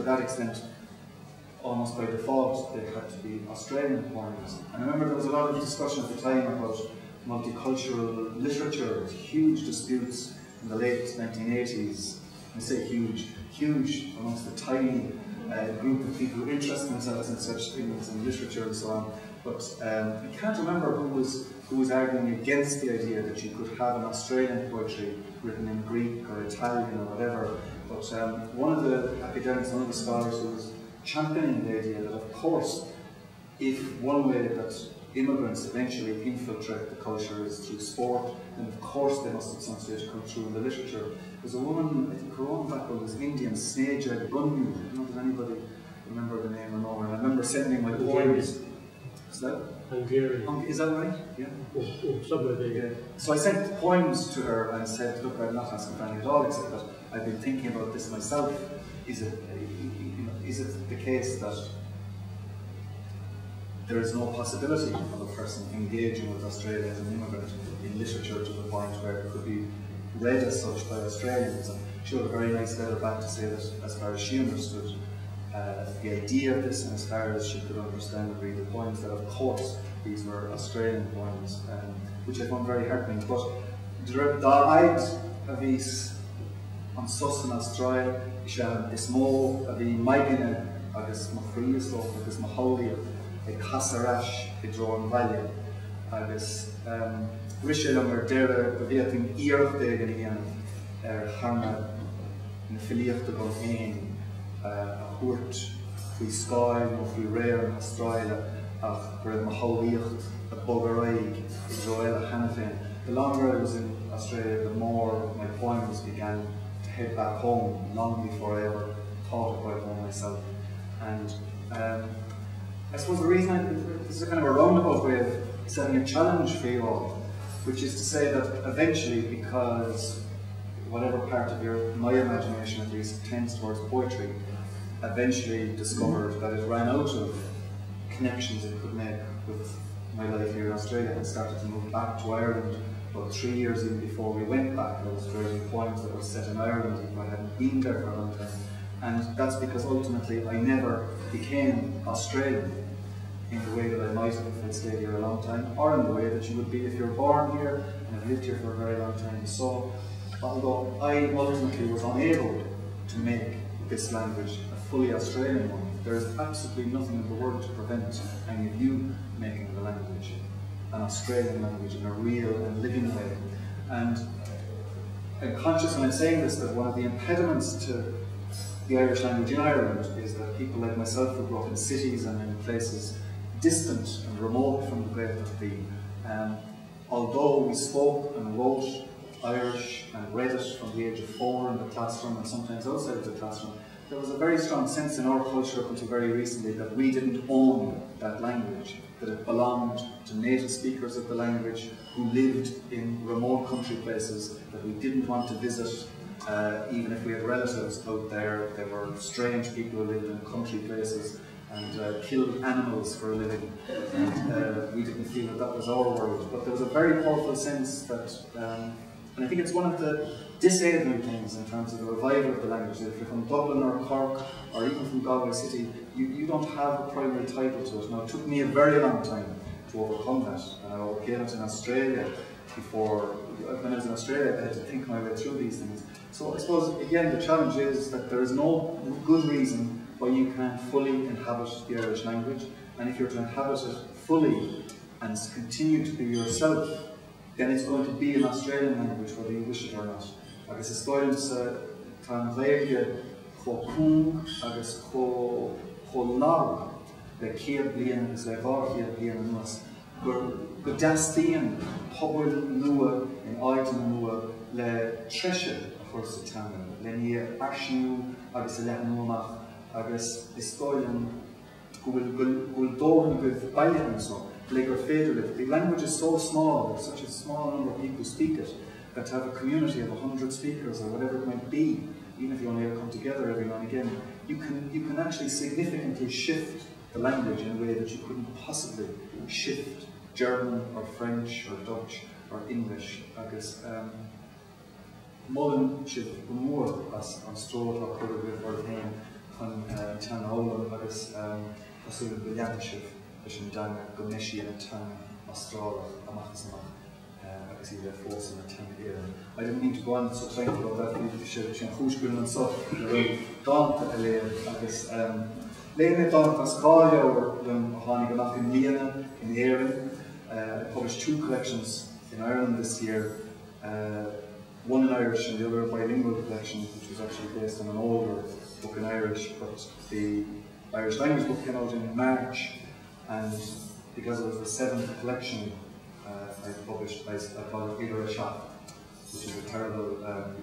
that extent, almost by default, they had to be Australian poems. And I remember there was a lot of discussion at the time about multicultural literature. There was huge disputes in the late 1980s. I say huge, huge amongst the tiny uh, group of people who interest themselves in such things and literature and so on. But um, I can't remember who was who was arguing against the idea that you could have an Australian poetry written in Greek or Italian or whatever. But um, one of the academics, one of the scholars who was championing the idea that, of course, if one way that immigrants eventually infiltrate the culture is through sport, then of course they must at some stage come through in the literature. There's a woman, I think her own background was Indian, Sneja Gunnu. I don't know, does anybody remember the name or no? And I remember sending my poems. Is that? Hungarian. Is that right? Yeah. Or, or somewhere there. Yeah. So I sent poems to her and said, look, I'm not asking for anything at all, except that I've been thinking about this myself. Is it, you know, is it the case that there is no possibility of a person engaging with Australia as an immigrant in literature to the point where it could be read as such by Australians? And she wrote a very nice letter back to say that as far as she understood uh, the idea of this and as far as she could understand and read the poems, that of course these were Australian poems, um, which I found very heartening. But dá fhaid a bhíos anso san Astráil is ea is mó a bhí m'aigne agus mo chroí is dócha agus mo shamhlaíocht ag casadh ar ais i dtreo an bhaile agus rith sé liom ar deireadh go bhféadfainn iarracht éigin a dhéanamh ar theanga na filíochta dom féin a thabhairt faoi scáil nó faoi réir na hAstráile ach go raibh mo shamhlaíocht ag bogadh ar aghaidh i dtreo eile cheana féin. The longer I was in Australia, the more my poems began to head back home, long before I ever thought of going home myself. And um, I suppose the reason I, this is a kind of a roundabout way of setting a challenge for you all, which is to say that eventually, because whatever part of your my imagination at least tends towards poetry, eventually discovered that it ran out of connections it could make with my life here in Australia and started to move back to Ireland about three years even before we went back. I was writing poems that were set in Ireland even though I hadn't been there for a long time. And that's because ultimately I never became Australian in the way that I might have if I'd stayed here a long time, or in the way that you would be if you're born here and have lived here for a very long time. So, although I ultimately was unable to make this language a fully Australian one, there is absolutely nothing in the world to prevent any of you making the language an Australian language in a real and living way. And I'm conscious when I'm saying this that one of the impediments to the Irish language in Ireland is that people like myself who grew up in cities and in places distant and remote from the Gaeltachtaí, um, although we spoke and wrote Irish and read it from the age of four in the classroom and sometimes outside of the classroom, there was a very strong sense in our culture up until very recently that we didn't own that language, that it belonged to native speakers of the language who lived in remote country places that we didn't want to visit, uh, even if we had relatives out there. They were strange people who lived in country places and uh, killed animals for a living. And uh, we didn't feel that that was our world. But there was a very powerful sense that, um, and I think it's one of the disabling things in terms of the revival of the language. If you're from Dublin or Cork or even from Galway City, you, you don't have a primary title to it. Now, it took me a very long time to overcome that. And I overcame it in Australia before, when I was in Australia, I had to think my way through these things. So I suppose, again, the challenge is that there is no good reason why you can't fully inhabit the Irish language. And if you're to inhabit it fully and continue to be yourself, then it's going to be an Australian language whether you wish it or not. Agus is dóigh liomsa tá an Ghaeilge chomh cúng agus chomh chomh lag le 100 bliain agus le 200 bliain anuas gur go dteastaíonn pobail nua in áiteanna nua le treise a chur sa teanga, len í a fhairsingiú agus a leathnú amach agus is dóigh liom go bhfuil go bhfuil dóthain agaibh bailithe anso le gur féidir libh The language is so small, there's such a small number of people who speak it, that to have a community of 100 speakers or whatever it might be, even if you only come together every now and again, you can, you can actually significantly shift the language in a way that you couldn't possibly shift German or French or Dutch or English agus um, molaim sibh go mór as an stró atá curtha agaibh oraibh féin chun Tá súil agam go leanfaidh sibh leis an dteanga, go mbeidh sí ina teanga Astrálach amach is amach agus í a bheith fós ina teanga Éireannach. I didn't mean to go on such length about that, bhí sé an chúis go bhfuilim anseo le roinnt dánta a léamh agus léigh mé dánta as dhá leabhar liom a tháinig amach i mbliana in Éirinn. I published two collections in Ireland this year, one in Irish and the other a bilingual collection which was actually based on an older book in Irish, but the Irish language book came out in March and because it was the seventh collection uh, I published, I, I call it Idir a Seacht, which is a terrible um,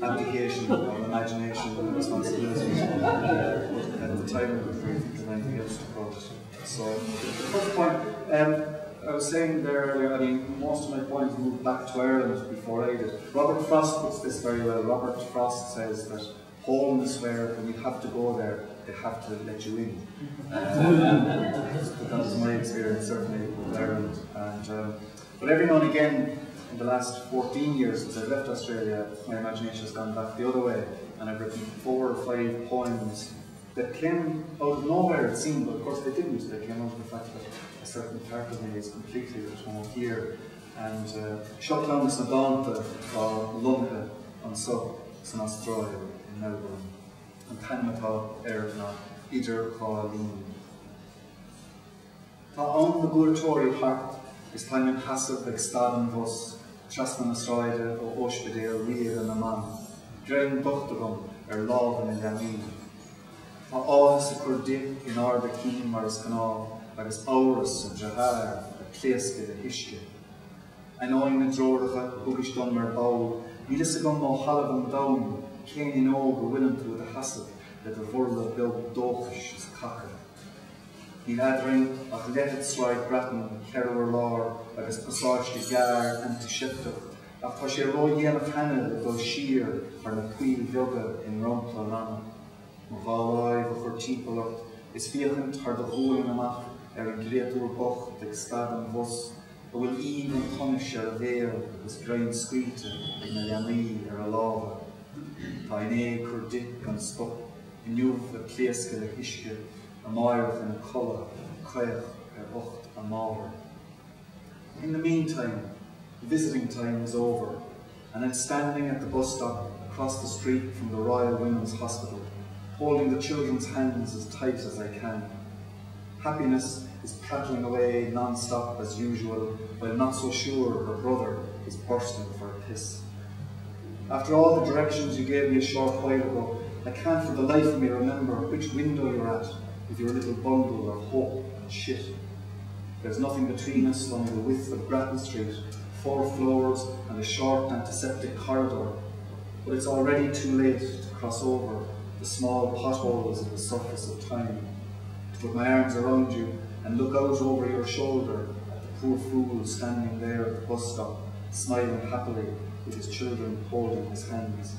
abdication of imagination and responsibility. Uh, but at the time, I couldn't really think of anything else to call it. So, the first point, um, I was saying there earlier, I mean, most of my poems moved back to Ireland before I did. Robert Frost puts this very well. Robert Frost says that home is where, when you have to go there, they have to let you in. Um, but that was my experience, certainly, with Ireland. And, um, but every now and again, in the last 14 years since I've left Australia, my imagination has gone back the other way, and I've written four or five poems that came out of nowhere, it seemed, but of course they didn't. They came out of the fact that a certain part of me is completely at home here. And uh, seo ceann de na dánta atá lonnaithe anseo san Astráil in Melbourne. An t-ainm atá air ná Idir Dhá Linn. Tá am na gcuairteoirí thart is táim im sheasamh ag stad an bhus trasna na sráide ó Ospidéal Ríoga na mBan, greim docht agam ar lámha na leanaí. Tá áthas ag cur di in ard a cinn mar is gnáth agus amhras a dearthár ag pléascadh le huisce. Ainneoin na dtreoracha a thugais dom ar ball, níl fhios agam ó thalamh an domhain cén fhuinneog a bhfuileann tú i do sheasamh le do bhurla beag dóchais is caca. Níl eadrainn ach leithead Sráid Grattan, cheithre urlár agus pasáiste gearr antiseipteach, ach tá sé ródhéanach cheana le dul siar thar na poill bheaga i ndromchla an ama. Mo dhá láimh a chur timpeall ort is féachaint thar do ghualainn amach ar an gcréatúr bocht ag stad an bhus, a bhfuil aoibh an tsonais ar a bhéal agus greim scaoilte ag na leanaí ar a lámha. Tá inné ag cur di gan stop, inniu ag pléascadh le huisce, amárach ina codladh caoch ar ucht a máthar. In the meantime, visiting time is over, and I'm standing at the bus stop across the street from the Royal Women's Hospital, holding the children's hands as tight as I can. Happiness is prattling away non-stop as usual, while not so sure her brother is bursting for a piss. After all the directions you gave me a short while ago, I can't for the life of me remember which window you're at with your little bundle of hope and shit. There's nothing between us only the width of Grattan Street, four floors and a short antiseptic corridor. But it's already too late to cross over the small potholes in the surface of time. To put my arms around you and look out over your shoulder at the poor fool standing there at the bus stop, smiling happily with his children holding his hands.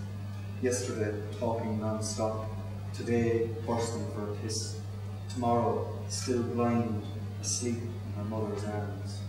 Yesterday, talking non-stop. Today, bursting for a piss. Tomorrow, still blind, asleep in her mother's arms.